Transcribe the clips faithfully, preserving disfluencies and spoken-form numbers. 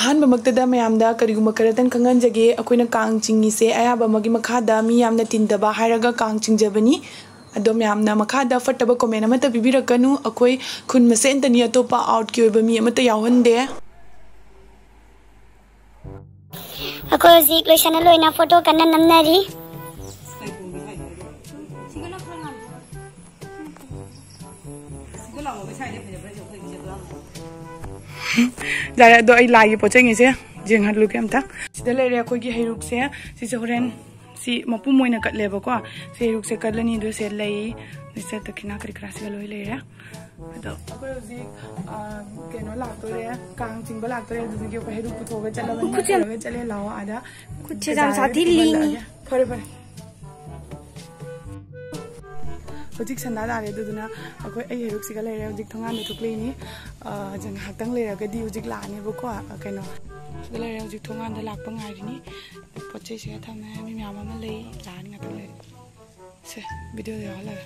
ꯑꯍꯥꯟꯕꯃꯛꯇꯗ ꯃꯌꯥꯝꯗ ꯀꯔꯤꯒꯨꯝꯕ ꯈꯔꯇꯪ ꯈꯪꯍꯟꯖꯒꯦ꯫ ꯑꯩꯈꯣꯏꯅ ꯀꯥꯡ ꯆꯤꯡꯉꯤꯁꯦ ꯑꯌꯥꯕ ꯑꯃꯒꯤ ꯃꯈꯥꯗ ꯃꯤ ꯌꯥꯝꯅ ꯇꯤꯟꯗꯕ ꯍꯥꯏꯔꯒ ꯀꯥꯡ ꯆꯤꯡꯖꯕꯅꯤ꯫ ꯑꯗꯣ ꯃꯌꯥꯝꯅ ꯃꯈꯥꯗ ꯐꯠꯇꯕ comment ꯑꯃꯠꯇ ꯄꯤꯕꯤꯔꯛꯀꯅꯨ꯫ ꯑꯩꯈꯣꯏ ꯈꯨꯟ ꯃꯁꯦꯟꯇꯅꯤ, ꯑꯇꯣꯞꯄ outꯀꯤ ꯑꯣꯏꯕ ꯃꯤ ꯑꯃꯠꯇ ꯌꯥꯎꯍꯟꯗꯦ꯫ ꯑꯩꯈꯣꯏ ꯍꯧꯖꯤꯛ ꯂꯣꯏꯁꯟꯅ ꯂꯣꯏꯅ photo ꯀꯟꯅ ꯅꯝꯅꯔꯤ꯫ ꯌꯥꯔꯦ, ꯑꯗꯣ ꯑꯩ ꯂꯥꯏꯒꯤ ꯄꯣꯠ ꯆꯩꯉꯩꯁꯦ ꯌꯦꯡꯍꯜꯂꯨꯒꯦ ꯑꯝꯇ꯫ ꯁꯤꯗ ꯂꯩꯔꯦ ꯑꯩꯈꯣꯏꯒꯤ ꯍꯩꯔꯨꯛꯁꯦ꯫ ꯁꯤꯁꯦ ꯍꯣꯔꯦꯟ ꯁꯤ ꯃꯄꯨꯝ ꯑꯣꯏꯅ ꯀꯠꯂꯦꯕꯀꯣ꯫ ꯁꯤ ꯍꯩꯔꯨꯛꯁꯦ ꯀꯠꯂꯅꯤ, ꯑꯗꯨ ꯁꯤꯗ ꯂꯩ, ꯅꯤꯁꯆꯠ ꯗꯈꯤꯅꯥ ꯀꯔꯤ ꯀꯔꯥꯁꯤꯒ ꯂꯣꯏ ꯂꯩꯔꯦ꯫ ꯑꯗꯣ ꯑꯩꯈꯣꯏ ꯍꯧꯖꯤꯛ, ꯑ, ꯀꯩꯅꯣ ꯂꯥꯛꯇꯣꯔꯦ, ꯀꯥꯡ ꯆꯤꯡꯕ ꯂꯥꯛꯇꯣꯔꯦ꯫ ꯑꯗꯨꯗꯨꯒꯤ ꯑꯩꯈꯣꯏ ꯍꯩꯔꯨꯛ ꯄꯨꯊꯣꯛꯑꯒ ꯆꯠꯂꯕꯅꯤ꯫ ꯈꯨꯠꯁꯦ ꯌꯥꯝ ꯆꯠꯂꯒ ꯆꯠꯂꯦ, ꯂꯥꯛꯑꯣ ꯑꯥꯗ꯫ ꯈꯨꯠꯁꯦ ꯌꯥꯝ ꯕꯖꯥꯔꯗ ꯁꯥꯊꯤ ꯂꯤꯡꯉꯤ꯫ ꯊꯤꯜꯍꯜꯂꯛꯑꯒꯦ꯫ ꯐꯔꯦ, ꯐꯔꯦ꯫ ꯍꯧꯖꯤꯛ ꯁꯟꯗꯥ ꯇꯥꯔꯦ, ꯑꯗꯨꯗꯨꯅ ꯑꯩꯈꯣꯏ, ꯑꯩ ꯍꯩꯔꯨꯛꯁꯤꯒ ꯂꯩꯔꯦ꯫ ꯍꯧꯖꯤꯛ ꯊꯣꯡꯒꯥꯟꯗ ꯊꯣꯛꯂꯛꯏꯅꯤ꯫ ꯑ, ꯉꯥꯏꯍꯥꯛꯇꯪ ꯂꯩꯔꯒꯗꯤ ꯍꯧꯖꯤꯛ ꯂꯥꯛꯑꯅꯦꯕꯀꯣ꯫ ꯑ, ꯀꯩꯅꯣ, ꯁꯤꯗ ꯂꯩꯔꯦ, ꯍꯧꯖꯤꯛ ꯊꯣꯡꯒꯥꯟꯗ ꯂꯥꯛꯄ ꯉꯥꯏꯔꯤꯅꯤ꯫ ꯄꯣꯠ ꯆꯩꯁꯤꯒ ꯊꯝꯃꯦ, ꯃꯤ ꯃꯌꯥꯝ ꯑꯃ ꯂꯩ, ꯂꯥꯛꯑꯅꯤ ꯉꯥꯛꯇꯪ ꯂꯩꯔ꯫ ꯁꯦ, videoꯗ ꯌꯥꯎꯍꯜꯂꯒꯦ꯫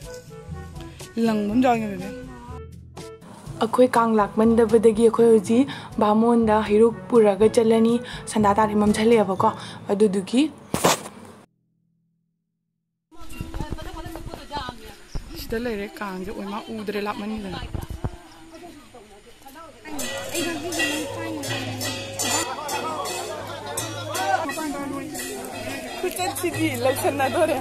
ꯂꯪꯕ ꯑꯃ ꯌꯥꯎꯔꯤ, ꯕꯦꯕꯤ꯫ ꯑꯩꯈꯣꯏ ꯀꯥꯡ ꯂꯥꯛꯃꯟꯗꯕꯗꯒꯤ ꯑꯩꯈꯣꯏ ꯍꯧꯖꯤꯛ ꯕꯥꯃꯣꯟꯗ ꯍꯩꯔꯨꯛ ꯄꯨꯔꯒ ꯆꯠꯂꯅꯤ꯫ ꯁꯟꯗꯥ ꯇꯥꯔꯤ ꯃꯝꯁꯜꯂꯛꯑꯦꯕꯀꯣ, ꯑꯗꯨꯗꯨꯒꯤ꯫ ꯁꯤꯗ ꯂꯩꯔꯦ ꯀꯥꯡꯁꯦ꯫ ꯑꯣꯏꯃꯥ, ꯎꯗ꯭ꯔꯦ ꯂꯥꯞꯃꯟꯈꯤꯗꯅ꯫ ꯈꯨꯆꯠꯁꯤꯗꯤ ꯂꯧꯁꯟꯅꯗꯣꯔꯦ꯫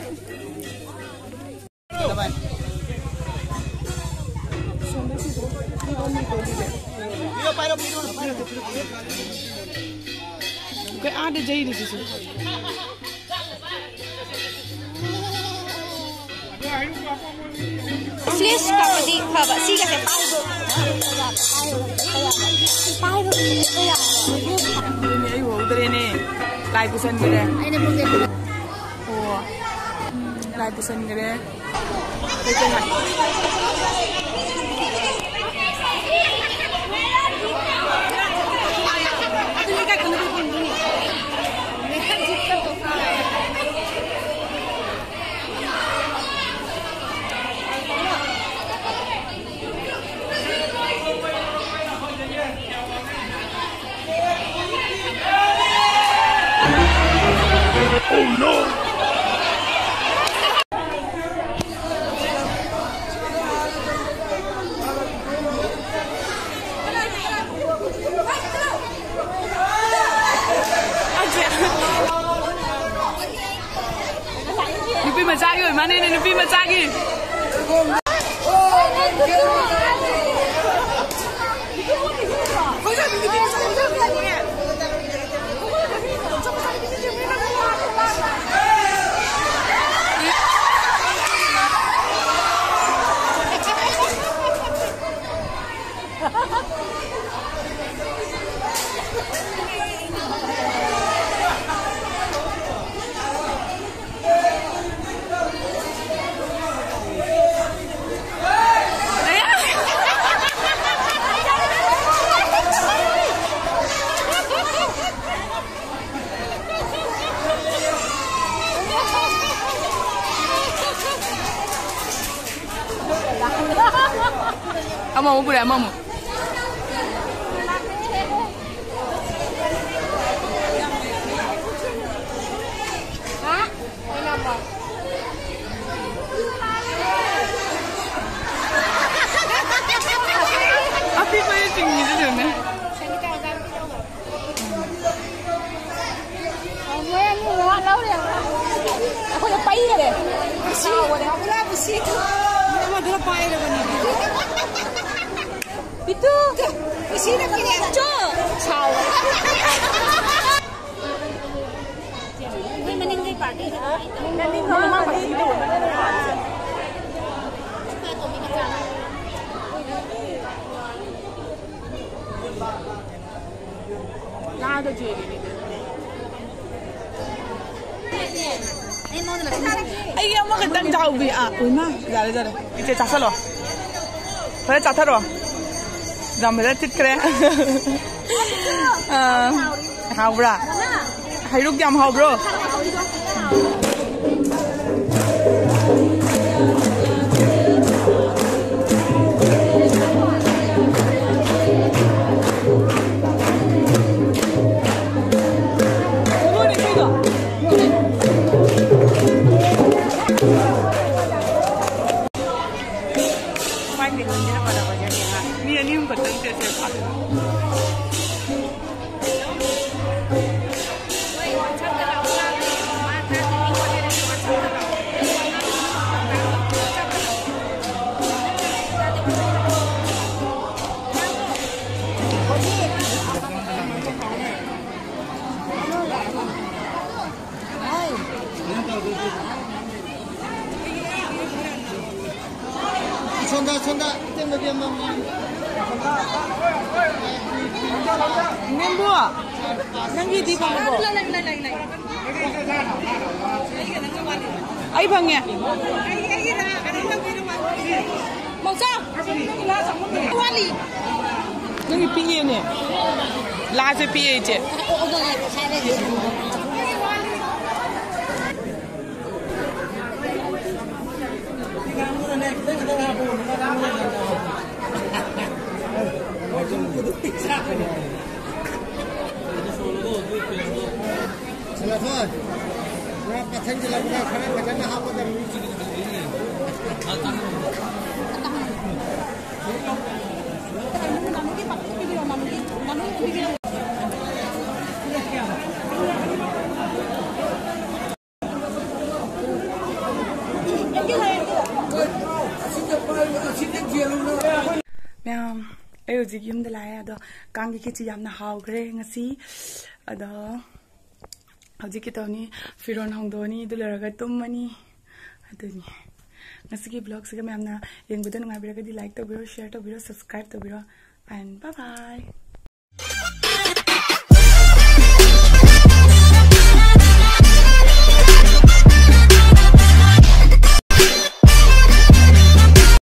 ꯑꯩꯈꯣꯏ ꯑꯥꯗ ꯌꯩꯔꯤꯁꯤꯁꯨ꯫ Flash ꯀꯥꯞꯄꯗꯤ ꯐꯕ, ꯁꯤꯒꯁꯦ ꯄꯥꯏꯕ, ꯄꯥꯏꯕ ꯎꯕ ꯌꯥꯕ꯫ ꯑꯗꯨꯅꯦ, ꯑꯩ ꯎꯍꯧꯗ꯭ꯔꯦꯅꯦ꯫ ꯂꯥꯏ ꯄꯨꯁꯟꯈ꯭ꯔꯦ꯫ ꯑꯩꯅ ꯄꯨꯒꯦ꯫ ꯑꯣ, ꯂꯥꯏ ꯄꯨꯁꯟꯈ꯭ꯔꯦ꯫ ꯅꯨꯄꯤ ꯃꯆꯥꯒꯤ ꯑꯣꯏ ꯃꯥꯅꯦꯅꯦ, ꯅꯨꯄꯤ ꯃꯆꯥꯒꯤ꯫ ꯑꯃꯃꯨꯛ ꯄꯨꯔꯦ, ꯑꯃꯃꯨꯛ꯫ ꯑꯄꯤꯛꯄꯗꯤ ꯆꯤꯡꯉꯤꯗꯨ ꯆꯨꯝꯃꯦ꯫ ꯃꯣꯏ ꯑꯅꯤ ꯋꯥ ꯂꯧꯔꯦ꯫ ꯑꯩꯈꯣꯏꯅ ꯄꯩꯔꯦ꯫ ꯁꯥꯎꯕꯅꯦ꯫ ꯄꯨꯔꯥ ꯄꯨꯁꯤ꯫ ꯑꯃꯗꯨꯅ ꯄꯥꯏꯔꯕꯅꯤ꯫ ꯄꯤꯇꯨ꯫ ꯄꯨꯁꯤꯅ ꯄꯤꯔꯦ꯫ ꯆꯣ꯫ ꯁꯥꯎꯕꯅꯦ꯫ ꯃꯣꯏ ꯃꯅꯤꯡꯗꯩ ꯄꯥꯔꯇꯤꯗ꯫ ꯑꯩꯒꯤ ꯑꯃꯈꯛꯇꯪ ꯆꯥꯎꯕꯤ꯫ ꯑꯥ, ꯎꯏꯃꯥ, ꯌꯥꯔꯦ, ꯌꯥꯔꯦ꯫ ꯏꯆꯦ, ꯆꯥꯁꯜꯂꯣ꯫ ꯐꯖꯅ ꯆꯥꯊꯔꯣ꯫ ꯌꯥꯝ ꯐꯖꯅ ꯊꯤꯠꯈ꯭ꯔꯦ꯫ ꯑꯥ, ꯍꯥꯎꯕ꯭ꯔꯥ? ꯍꯩꯔꯨꯛ ꯌꯥꯝ ꯍꯥꯎꯕ꯭ꯔꯣ? ꯃꯤ ꯑꯅꯤ ꯑꯍꯨꯝ ꯈꯛꯇꯪ ꯆꯠꯁꯦ꯫ ꯁꯣꯝꯗ, ꯁꯣꯝꯗ, ꯏꯇꯩꯃꯒꯤ ꯑꯃ, ꯑꯃ꯫ ꯅꯦꯝꯕꯨ, ꯅꯪꯒꯤꯗꯤ ꯐꯪꯉꯕꯣ? ꯑꯩ ꯐꯪꯉꯦ꯫ ꯃꯧꯁꯥ, ꯋꯥꯠꯂꯤ꯫ ꯅꯪꯒꯤ ꯄꯤꯛꯑꯦꯅꯦ꯫ ꯂꯥꯁꯦ ꯄꯤꯛꯑꯦ, ꯏꯆꯦ꯫ ꯁꯅꯥꯊꯣꯏ, ꯄꯨꯔꯥ ꯄꯥꯊꯪꯁꯤꯜꯂꯛꯄꯗ ꯈꯔ ꯐꯖꯅ ꯍꯥꯞꯀꯗꯕꯅꯤ꯫ ꯃꯌꯥꯝ, ꯑꯩ ꯍꯧꯖꯤꯛ ꯌꯨꯝꯗ ꯂꯥꯛꯑꯦ꯫ ꯑꯗꯣ ꯀꯥꯡꯒꯤ ꯈꯦꯆꯤ ꯌꯥꯝꯅ ꯍꯥꯎꯈ꯭ꯔꯦ ꯉꯁꯤ꯫ ꯑꯗꯣ ꯍꯧꯖꯤꯛꯀꯤ ꯇꯧꯅꯤ, ꯐꯤꯔꯣꯜ ꯍꯣꯡꯗꯣꯛꯑꯅꯤ, ꯑꯗꯨ ꯂꯣꯏꯔꯒ ꯇꯨꯝꯃꯅꯤ꯫ ꯑꯗꯨꯅꯤ ꯉꯁꯤꯒꯤ vlogꯁꯤꯒ ꯃꯌꯥꯝꯅ ꯌꯦꯡꯕꯗ ꯅꯨꯡꯉꯥꯏꯕꯤꯔꯒꯗꯤ like ꯇꯧꯕꯤꯔꯣ, share ꯇꯧꯕꯤꯔꯣ, subscribe ꯇꯧꯕꯤꯔꯣ, and bye bye꯫